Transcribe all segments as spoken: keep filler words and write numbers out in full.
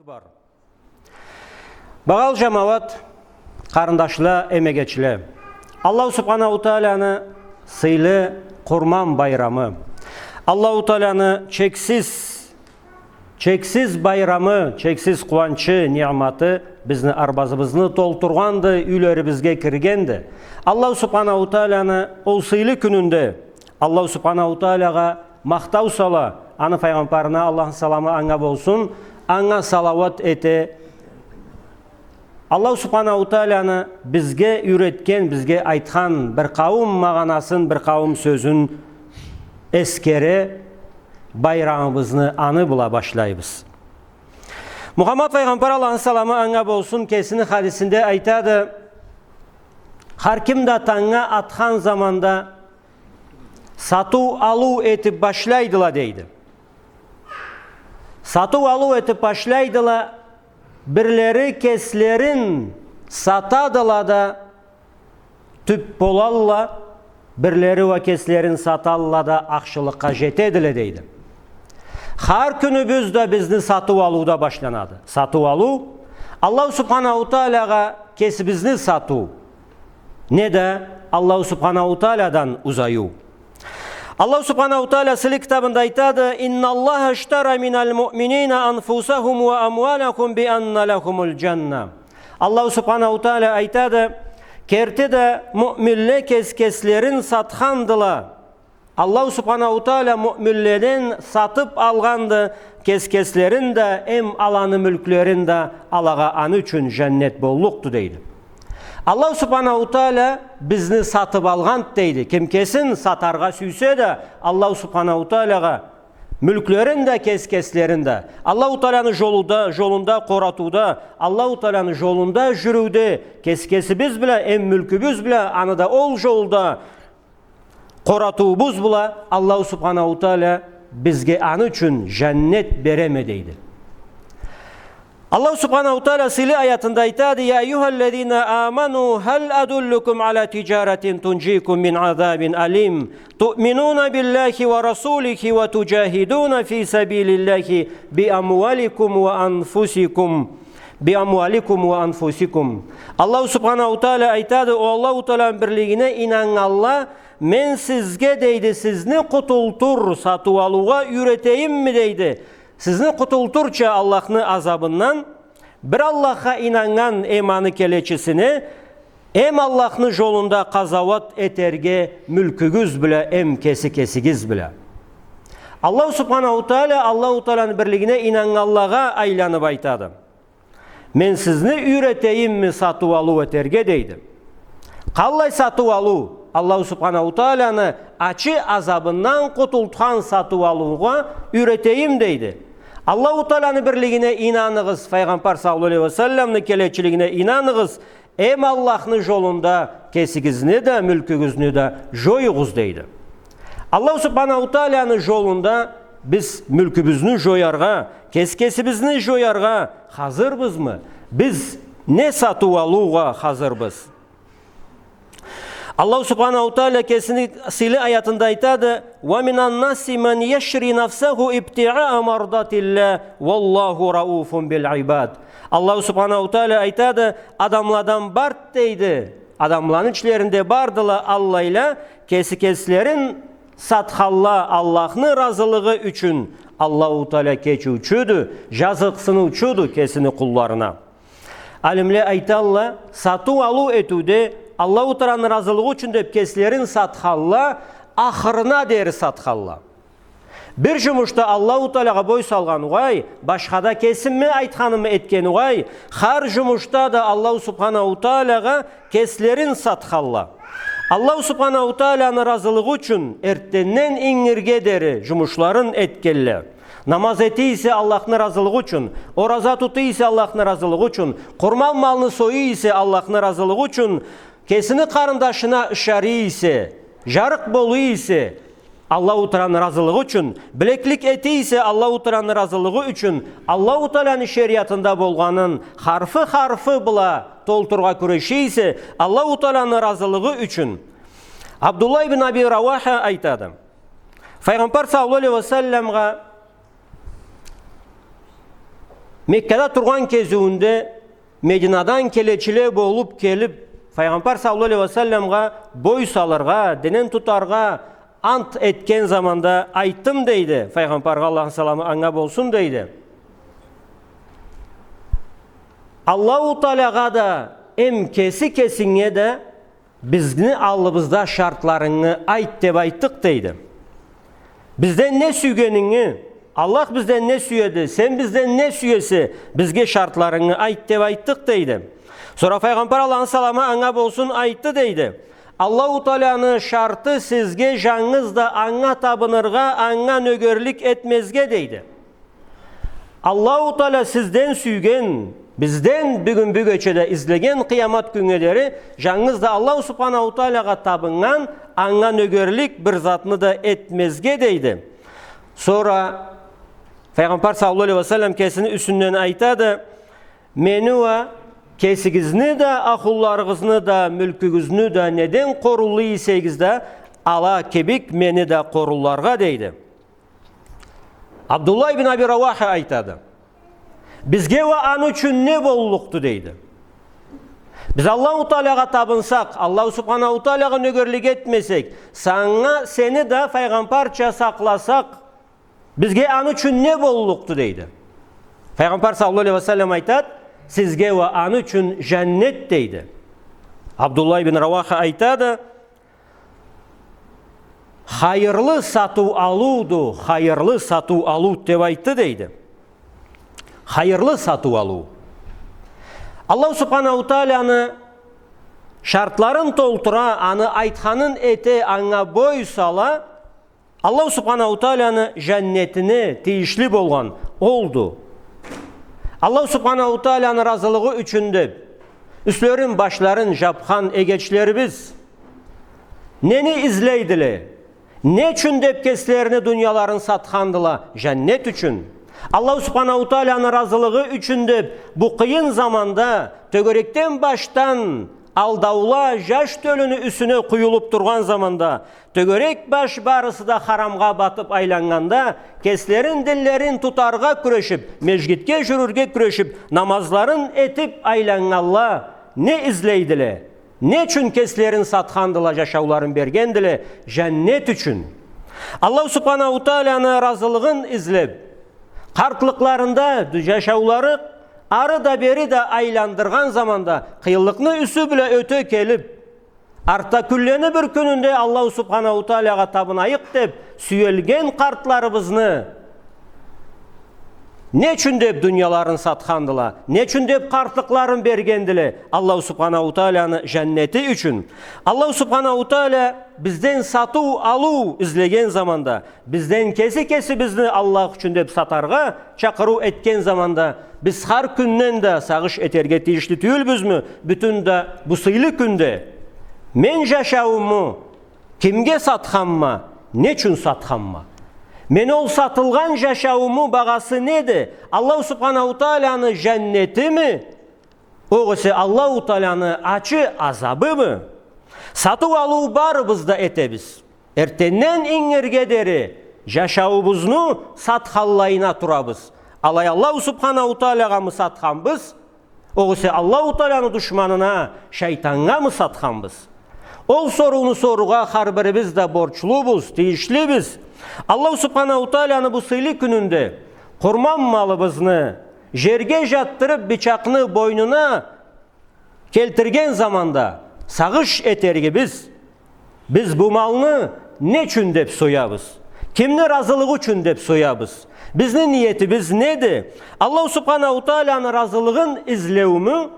Бар. Багъалы жамауат, къарындашла, эмегечле. Аллаху Субханаху Тааланы сыйлы Къурман байрамы. Аллаху Тааланы чексиз, чексиз байрамы, чексиз къууанчы, ниъматы бизни арбазыбызны толтургъанды, юйлерибизге киргенди. Аллаху Субханаху Тааланы ол сыйлы кюнюнде Аллаху Субханаху Таалагъа махтау сала, аны файгъамбарына, Аллахны саламы анга болсун, анга салауат эте. Аллаху Субханаху Тааланы бизге юйретген, бизге айтхан бир къауум магъанасын, бир къауум сёзюн эсгере, байрамыбызны аны бла башлайбыз. Мухаммад файгъамбар, Аллахны саламы анга болсун, кесини хадисинде айтады: хар ким да тангнга атхан заманда сатыу-алыу этип башлайдыла, дейди. Сатыу-алыу этип башлайдыла, бирлери кеслерин сатадыла да, тюп болалла, бирлери уа кеслерин саталла да, ахшылыкъгъа жетедиле, дейди. Хар кюнюбюз да бизни сатыу-алыуда башланады. Сатыу-алыу, Аллаху Субханаху Таалагъа кесибизни сатыу, неда Аллаху Субханаху Тааладан узаюу. Аллаху Субханаху Таала сыйлы китабында айтады: «Инналлаха аштара миналь муъминина анфусахум уа амуалахум би анна лахумуль джанна». Аллаху Субханаху Таала айтады: керти да муъминле кес-кеслерин сатхандыла. Аллаху Субханаху Таала муъминледен сатып алгъанды кес-кеслерин да, эм аланы мюлклерин да, алагъа аны ючюн жаннет боллукъду, дейди. Аллаху Субханаху Таала бизни сатып алгъанд, дейди. Ким кесин сатаргъа сюйсе да, Аллаху Субханаху Таалагъа мюлклерин да, кес-кеслерин да, Аллаху Тааланы жолуда, жолунда къоратыуда, Аллаху Тааланы жолунда жюрюуде, кес-кесибиз бла, эм мюлкюбюз бла, аны да ол жолда къоратыуубуз бла Аллаху Субханаху Таала бизге аны ючюн жаннет береме, дейди. Аллаху Субханаху Таала сыйлы аятында айтады: «Я айюхаллазина аману, халь адуллюкум аля тиджаратин тунджикум мин азабин алим, туъминуна биллахи уа расулихи уа туджахидуна фи сабилиллахи би амуаликум уа анфусикум». Би амуаликум уа анфусикум. Аллаху Субханаху Таала айтады: «О Аллаху Тааланы бирлигине ийнаннганла, мен сизге, дейди, сизни къутултур сатыу-алыугъа юйретейимми, дейди. Сизни къутултурча Аллахны азабындан, бир Аллахха ийнаннган эм аны келечисине, эм Аллахны жолунда къазауат этерге мюлкюгюз бла, эм кеси-кесигиз бла». Аллаху Субханаху Таала Аллаху Тааланы бирлигине ийнаннганлагъа айланып айтады: «Мен сизни юйретейимми сатыу-алыу этерге?» — дейди. Къаллай сатыу-алыу? Аллаху Субханаху Тааланы ачы азабындан къутултхан сатыу-алыугъа юйретейим, дейди. Аллаху Тааланы бирлигине ийнаныгъыз, Файгъамбар саллаллаху алейхи ва салламны келечилигине ийнаныгъыз, эм Аллахны жолунда кесигизни да, мюлкюгюзню да жоюгъуз, дейди. Аллаху Субханаху Тааланы жолунда биз мюлкюбюзню жояргъа, кес-кесибизни жояргъа хазырбызмы? Биз не сатыу-алыугъа хазырбыз? Аллаху Субханаху Таала кесини сыйлы аятында айтады: «Ва минаннаси ман яшри нафсаху ибтигъаа мардатиллах, валлаху рауфун биль ибад». Аллаху Субханаху Таала айтады: «Адамладан барды, — дейди, — адамланы ичлеринде бардыла аллайла, кеси кеслерин сатханла Аллахны разылыгъы ючюн. Аллаху Таала кечиучюдю, жазыкъсыныучуду кесини къулларына». Алимле айталла, сатыу-алыу этиуде Аллаху Тааланы разылыгъы ючюн деп кеслерин сатханла, ахырына дери сатханла. Бир жумушда Аллаху Таалагъа бой салгъан угъай, башхада кесими айтханымы этген угъай, хар жумушда да Аллаху Субханаху Таалагъа кеслерин сатханла. Аллаху Субханаху Тааланы разылыгъы ючюн эртденден ингирге дери жумушларын этгенле. Намаз эте эсе Аллахны разылыгъы ючюн, ораза тута эсе Аллахны разылыгъы ючюн, къурман малны соя эсе Аллахны разылыгъы ючюн, кесини къарындашына ышара эсе, жарыкъ бола эсе, Аллаху Тааланы разылыгъы ючюн, билеклик эте эсе Аллаху Тааланы разылыгъы ючюн, Аллаху Тааланы шериатында болгъанын харфы-харфы бла толтурургъа кюреше эсе Аллаху Тааланы разылыгъы ючюн. Абдуллах ибн Аби Рауаха айтады. Файгъамбар саллаллаху алейхи ва салламгъа Меккада тургъан кезиуюнде Мединадан келечиле болуп келип, Файгъамбар саллаллаху алейхи ва салламгъа бой салыргъа, динин тутаргъа ант этген заманда айтдым, дейди. Файгъамбаргъа, Аллахны саламы анга болсун, дейди. Аллаху Таалагъа да, эм кеси кесинге да, бизни аллыбызда шартларынгы айт деп айтдыкъ, дейди. Бизден не сюйгенинги, Аллах бизден не сюеди, сен бизден не сюесе, бизге шартларынгы айт деп айтдыкъ, дейди. Сора Файгъамбар, Аллахны саламы анга болсун, айтды, дейди. Аллаху Тааланы шарты сизге жангыз да анга табыныргъа, анга нёгерлик этмезге, дейди. Аллаху Таала сизден сюйген, бизден бюгюн бюгече да излеген къыямат кюннге дери жангыз да Аллаху Субханаху Таалагъа табыннган, анга нёгерлик бир затны да этмезге, дейди. Сора Файгъамбар саллаллаху алейхи ва саллам кесини юсюнден айтады: «Мени уа кесигизни да, ахлуларыгъызны да, мюлкюгюзню да неден къорууллай эсегиз да, ала кибик мени да къорулларгъа», дейди. Абдуллах ибн Аби Рауаха айтады: «Бизге уа аны ючюн не боллукъду?» дейди. «Биз Аллаху Таалагъа табынсакъ, Аллаху Субханаху Таалагъа нёгерлик этмесек, санга, сени да файгъамбарча сакъласакъ, бизге аны ючюн не боллукъду?» дейди. Файгъамбар саллаллаху алейхи ва саллам айтады: «Сизге уа аны ючюн жаннет», дейди. Абдуллах ибн Рауаха айтады: «Хайырлы сатыу-алыуду, хайырлы сатыу-алыуду», деп айтды, дейди. Хайырлы сатыу-алыу. Аллаху Субханаху Тааланы шартларын толтура, аны айтханын эте, анга бой сала, Аллаху Субханаху Тааланы жаннетине тийишли болгъан олду. Аллаху Субханаху Тааланы ыразылыгъы ючюн деп, юслерин, башларын жапхан эгечлерибиз нени излейдиле? Не ючюн деп кеслерини дунияларын сатхандыла? Жаннет ючюн. Аллаху Субханаху Тааланы ыразылыгъы ючюн деп, бу къыйын заманда тёгерекден башдан алдаула жаш тёлюню юсюне къуюлуп тургъан заманда, тёгерек баш барысы да харамгъа батып айланнганда, кеслерин динлерин тутаргъа кюрешип, межгитге жюрюрге кюрешип, намазларын этип айланнганла не излейдиле? Не ючюн кеслерин сатхандыла, жашауларын бергендиле? Жаннет ючюн. Аллаху Субханаху Тааланы ыразылыгъын излеп, къартлыкъларында жашаулары ары да бери да айландыргъан заманда, къыйынлыкъны юсю бла ёте келип, артда кюнлени бир кюнюнде Аллаху Субханаху Таалагъа табынайыкъ деп сюелген къартларыбызны не ючюн деп дунияларын сатхандыла? Не ючюн деп къартлыкъларын бергендиле? Аллаху Субханаху Тааланы жаннети ючюн. Аллаху Субханаху Таала бизден сатыу-алыу излеген заманда, бизден кеси-кесибизни Аллах ючюн деп сатаргъа чакъырыу этген заманда, биз хар кюнден да сагъыш этерге тийишли тюйюлбюзмю? Бютюн да бу сыйлы кюнде мен жашаууму кимге сатханма, не ючюн сатханма? Мен ол сатылгъан жашаууму багъасы неди? Аллаху Субханаху Тааланы жаннетими? Огъесе Аллаху Тааланы ачы азабымы? Сатыу-алыу барыбыз да этебиз. Эртденден ингирге дери жашауубузну сатханлайына турабыз. Алай Аллаху Субханаху Таалагъамы сатханбыз? Огъесе Аллаху Тааланы душманына, шайтаннgamы сатханбыз? Ол сорууну сорургъа хар бирибиз да борчлубуз, тийишлибиз. Аллаху Субханаху Тааланы бу сыйлы кюнюнде къурман малыбызны жерге жатдырып, бычакъны бойнуна келтирген заманда сагъыш этеригибиз, биз бу малны не ючюн деп соябыз? Кимни ыразылыгъы ючюн деп соябыз? Бизни ниетибиз неди? Аллаху Субханаху Тааланы ыразылыгъын излеумю?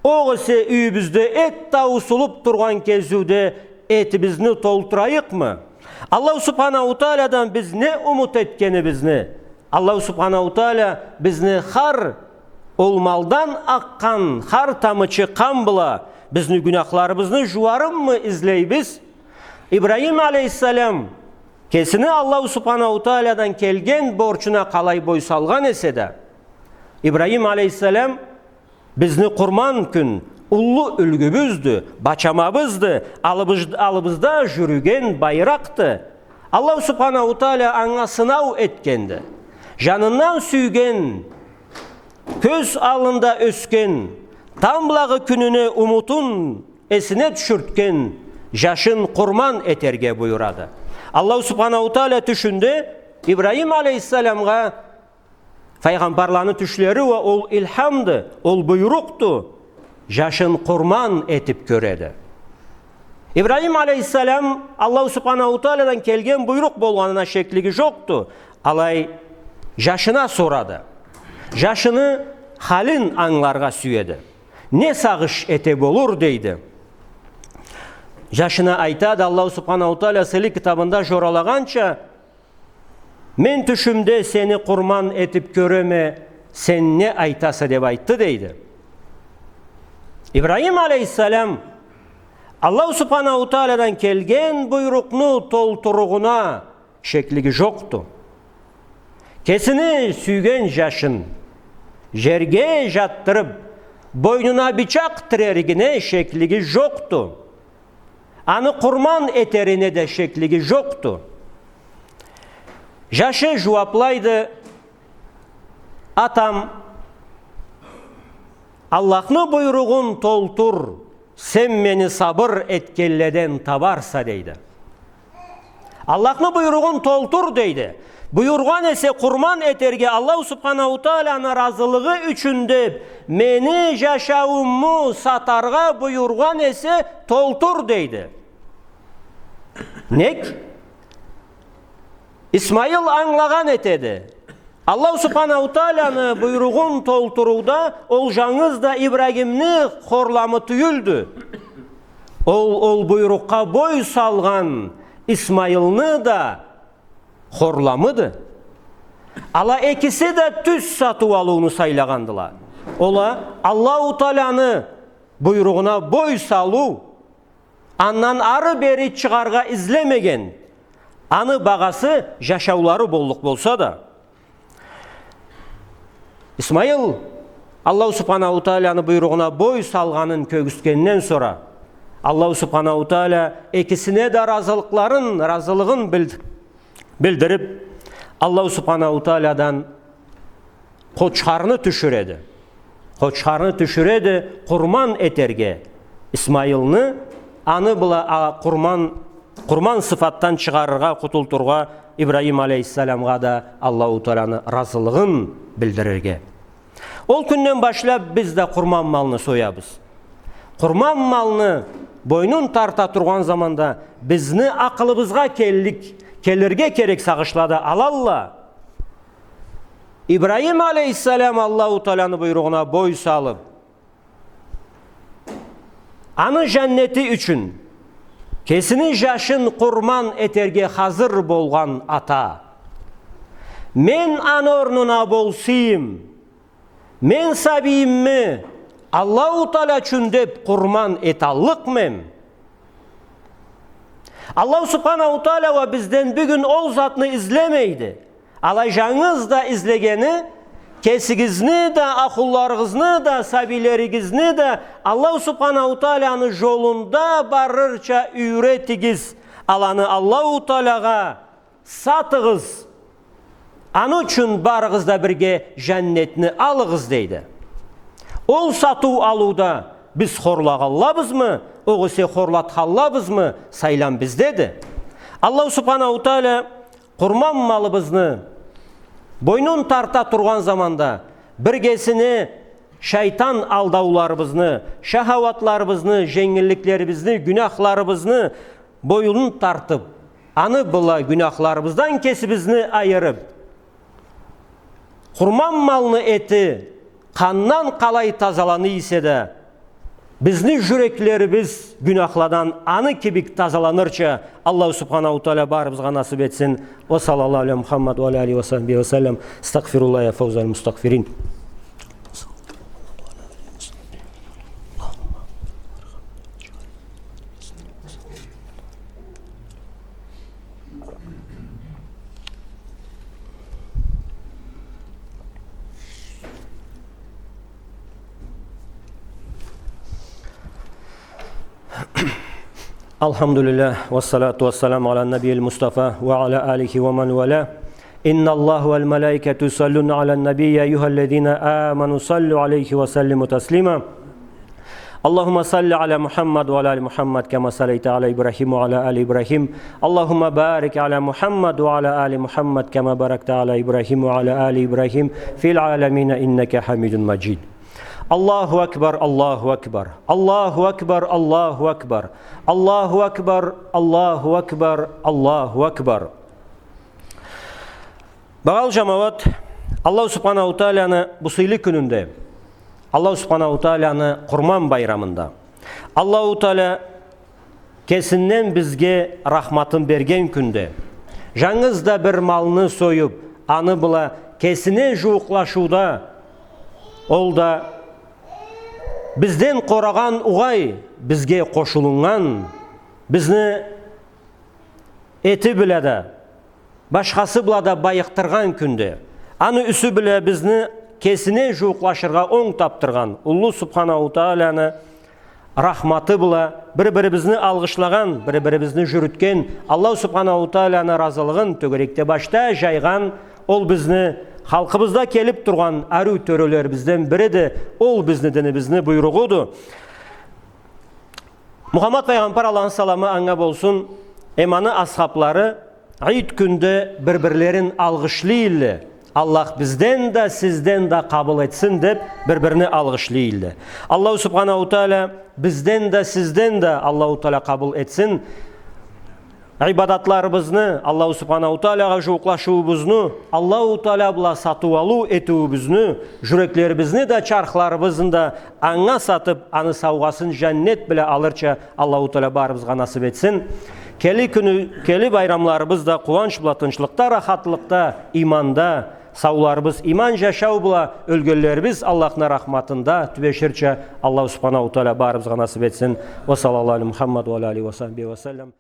Огъесе юйюбюзде эт тауусулуп тургъан кезиуде этибизни толтурайыкъмы? Аллаху Субханаху Тааладан биз не умут этгенибизни, Аллаху Субханаху Таала бизни хар ол малдан акъгъан хар тамычы къан бла бизни гюнахларыбызны жууарынмы излейбиз? Ибрахим алейхиссалам кесини Аллаху Субханаху Тааладан келген борчуна къалай бой салгъан эсе да, Ибрахим алейхиссалам бизни къурман кюн уллу юлгюбюздю, бачамабызды, алыбыз-, алыбызда жюрюген байракъды. Аллаху Субханаху Таала анга сынау этгенди. Жанындан сюйген кёз аллында ёсген, тамблагъы кюнюню умутун эсине тюшюртген жашын къурман этерге буюрады. Аллаху Субханаху Тааля тюшюнде Ибрахим алейхиссаламгъа, файгъамбарланы тюшлери уа ол илхамды, ол буйрукъду, жашын къурман этип кёреди. Ибрахим алейхиссалам Аллаху Субханаху Таалядан келген буйрукъ болгъанына шеклиги жокъду. Алай жашына сорады. Жашыны халин ангыларгъа сюеди. Не сагъыш эте болур, дейди. Жашына айтады, Аллаху Субханаху Тааля сыйлы китабында жоралагъанча, мен тюшюмде сени къурман этип кёреме, сен не айтаса, деп айтды, дейди. Ибрахим алейхиссалам Аллаху Субханаху Таалядан келген буйрукъну толтуругъуна шеклиги жокъду. Кесини сюйген жашын жерге жатдырып, бойнуна бычакъ тиреригине шеклиги жокъду. Аны къурман этерине да шеклиги жокъду. Жашы жууаплайды: «Атам, Аллахны буйругъун толтур, сен мени сабыр этгенледен табарса», — дейди. «Аллахны буйругъун толтур», — дейди. Буюргъан эсе къурман этерге Аллаху Субханаху Тааляны разылыгъы ючюн деп, мени жашаууму сатаргъа буюргъан эсе, толтур, дейди. Нек? Исмаил ангылагъан этеди. Аллаху Субханаху Тааляны буйругъун толтурууда ол жангыз да Ибрахимни хорламы тюйюлдю. Ол, ол буйрукъгъа бой салгъан Исмаилни да хорламыды. Ала экиси да тюз сатыу алыуну сайлагъандыла. Ол а Аллаху Тааляны буйругъуна бой салыу, андан ары-бери чыгъаргъа излемеген, аны багъасы жашаулары боллукъ болса да. Исмаил Аллаху Субханаху Тааляны буйругъуна бой салгъанын кёргюзтгенден сора, Аллаху Субханаху Тааля экисине да разылыкъларын, разылыгъын билд-, билдирип, Аллаху Субханаху Таалядан къочхарны тюшюреди. Къочхарны тюшюреди къурман этерге Исмаилни, аны бла, а, къурман, къурман сыфатдан чыгъарыргъа, къутултургъа Ибрахим алейхиссаламгъа да Аллаху Тааляны разылыгъын билдирирге. Ол кюнден башлап биз да къурман малны соябыз. Къурман малны бойнун тарта тургъан заманда бизни акъылыбызгъа келлик, келирге керек сагъышлада алалла. Ибрахим алейхиссалам Аллаху Тааляны буйругъуна бой салып, аны жаннети ючюн кесини жашын къурман этерге хазыр болгъан ата: «Мен аны орнуна болсам, мен сабийимни Аллаху Тааля ючюн деп къурман эталлыкъмем». Аллаху Субханаху Тааля уа бизден бюгюн ол затны излемейди. Алай жангыз да излегени, кесигизни да, ахлуларыгъызны да, сабийлеригизни да Аллаху Субханаху Тааляны жолунда барырча юйретигиз. Аланы Аллаху Таалягъа сатыгъыз. Аны ючюн барыгъыз да бирге жаннетни алыгъыз, дейди. Ол сатыу-алыуда биз хорлагъанлабызмы, огъесе хорлатханлабызмы, сайлам биздеди. Аллаху Субханаху Тааля къурман малыбызны бойнун тарта тургъан заманда, биргесине шайтан алдауларыбызны, шахауатларыбызны, женгилликлерибизни, гюнахларыбызны бойнун тартып, аны бла гюнахларыбыздан кесибизни айырып, къурман малны эти къандан къалай тазалана эсе да, бизни жюреклерибиз гюнахладан аны кибик тазаланырча Аллаху Субханаху Тааля барыбызгъа насып этсин. Ва саллаллаху аля Мухаммад ва аля алихи ва сахбихи ва саллам. Астагъфируллах я фаузаль мустагъфирин. الحمد لله، والصلاة والسلام على النبي المصطفى وعلى آله ومن والاه. إن الله والملائكة يصلون على النبي، يا أيها الذين آمنوا صلوا عليه وسلموا تسليما. اللهم صل على محمد وعلى آل محمد كما صليت على إبراهيم وعلى آل إبراهيم. اللهم بارك على محمد وعلى آل محمد كما باركت على إبراهيم وعلى آل إبراهيم في العالمين إنك حميد مجيد. الله أكبر، الله أكبر، الله أكبر، الله أكبر، الله أكبر، الله أكبر، الله أكبر. Багъалы джамауат, Аллаху Субханаху Тааланы бу сыйлы кюнюнде, Аллаху Субханаху Тааланы Къурман байрамында, Аллаху Таала кесинден бизге рахматын берген кюнде, джангыз да бир малны союб, аны бла кесине джууукълашыуда, ол да бизден къорагъан угъай бизге къошулуннган, бизни эти бла да, башхасы бла да байыкъдыргъан кюнде, аны юсю бла бизни кесине джууукълашыргъа онг табдыргъан уллу Субханаху Тааланы рахматы бла, бир-бирибизни алгъышлагъан, бир-бирибизни джюрютген, Аллаху Субханаху Тааланы разылыгъын тёгерекде башда джайгъан, ол бизни халкъыбызда келиб тургъан ариу тёрелерибизден бириди, ол бизни динибизни буйругъуду. Мухаммад файгъамбар, Аллахны саламы анга болсун, эм аны асхаблары ид кюнде бир-бирлерин алгъышлай эдиле. Аллах бизден да, сизден да къабыл этсин деб, бир-бирини алгъышлай эдиле. Аллаху Субханаху Таала бизден да, сизден да Аллаху Таала къабыл этсин. Ибадатларыбызны, Аллаху Субханаху Таалагъа джууукълашыуубузну, Аллаху Таала бла сатыу-алыу этиуюбюзню, джюреклерибизни да, чархларыбызны да анга сатыб, аны саугъасын джаннет бла алырча Аллаху Таала барыбызгъа насыб этсин. Кели кюню, кели байрамларыбыз да къууанч бла, тынчлыкъда, рахатлыкъда, иманда, сауларыбыз иман джашау бла, ёлгенлерибиз Аллахны рахматында тюбеширча Аллаху Субханаху Таала барыбызгъа насыб этсин. Ва саллаллаху аля Мухаммад ва аля алихи ва сахбихи ва саллам.